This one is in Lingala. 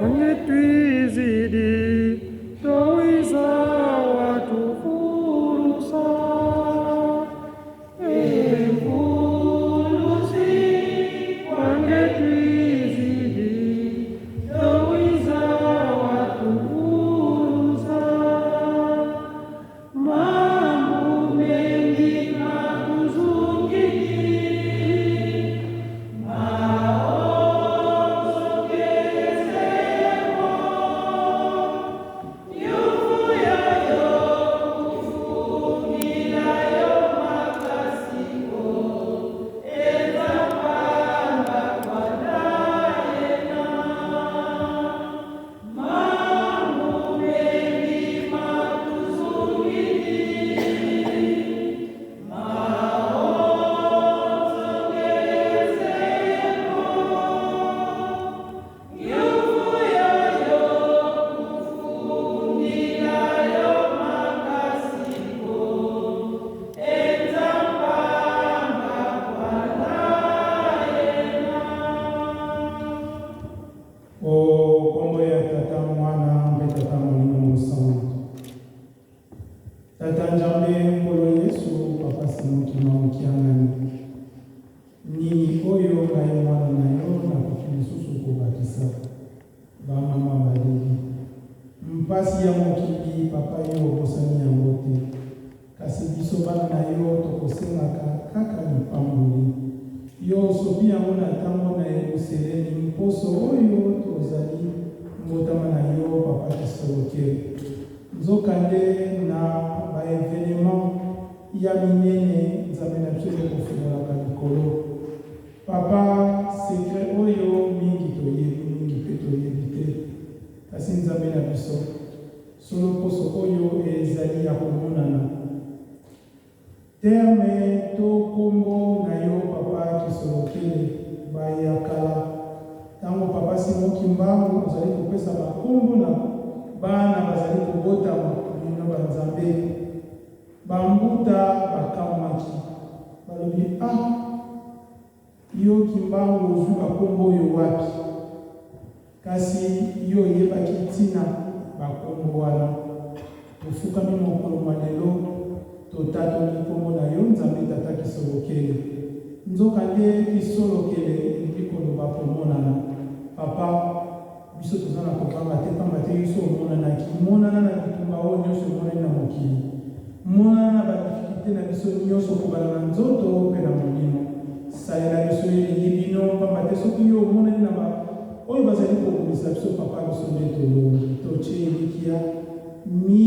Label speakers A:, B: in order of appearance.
A: Wangetwizidi towiza watu furusa. Emfulusi wangetwizidi towiza watu furusa. Mambo mengi makuzungidi.
B: O kombo ya Tata, Mwana mpe Tata Molimo Mosantu. Tata Nzambe, Nkolo Yesu, Papa Simon Kimbangu Kiangani, nini oyo ngai mwana na yo nakoki lisusu kobakisa? Ba mama baleli. Mpasi ya mokili, Papa yo obosani yango te. Kasi biso bana na yo tokosengaka kaka lipamboli. Yo osopi yango na tango na Yeluselemi mposo oyo tozali mbotama na yo Papa Kisolokele. Nzokande na ba evenements ya minene Nzambe na biso yo okofungolaka likolo. Papa secret oyo mingi toyebi mingi pe toyebi te. Kasi Nzambe na biso. Solo poso oyo ezali ya komonana. Terme to kombo na yo papa kisolokele ba ya kala tango papa Simon kimbangu ozali kopesa ba kombo na bana bazali kobotama bino ba nzambe ba mbuta bakamwaki balobi ah yo kimbangu ozui ba kombo oyo wapi? Kasi yo oyebaki ntina ba kombo wana. Tofukami mokolo mwa lelo, totatoli nkombo na yo Nzambe Tata Kisolokele. Nzoka nde Kisolokele elingi koloba komonana. Papa, biso toza na kobanga te pamba te yo esi omonanaki. Monana na bitumba oyo nionso emonani na mokili. Monana na ba difficultes na biso nionso kobanda na nzoto mpe na molimo. Salela biso yo elingi bino, pamba te soki yo omonani na ba oyo bazali kobundisa biso, Papa, biso nde tolongi. Totie elikia mingi.